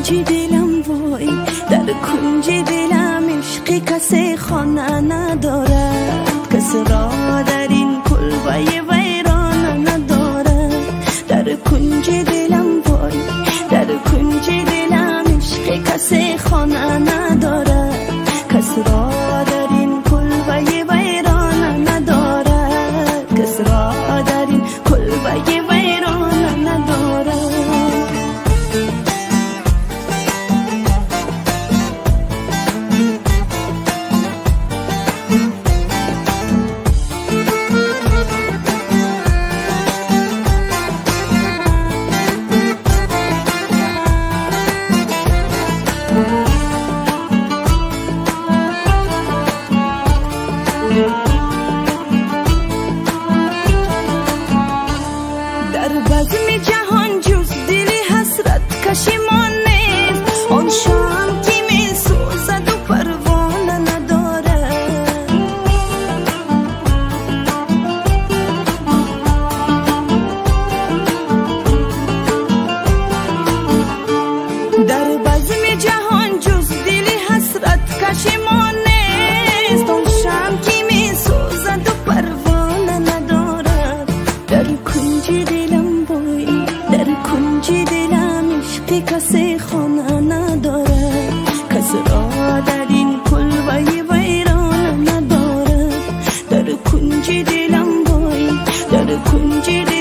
کنج دلم وای، در کنج دلم عشق کسی خانه ندارد، کس را در این کلبه ویرانه ندارد. در کنج دلم وای، در کنج دلم عشق کسی خانه ندارد، کس را در این کلبه ویرانه ندارد، کس را در این کلبه ویرانه ندارد. در بزم جهان جز دل حسرت کشیمان نیست، آن شام که می سوزد و پروانه ندارد. در بزم جهان جز دل حسرت کشیمان نیست، آن شام که می سوزد و پروانه ندارد. در کنج دلم وای، در کنج دلم عشق کسی خانه ندارد، کس را در این کلبه ویرانه ندارد. در کنج دلم وای، در کنج دلم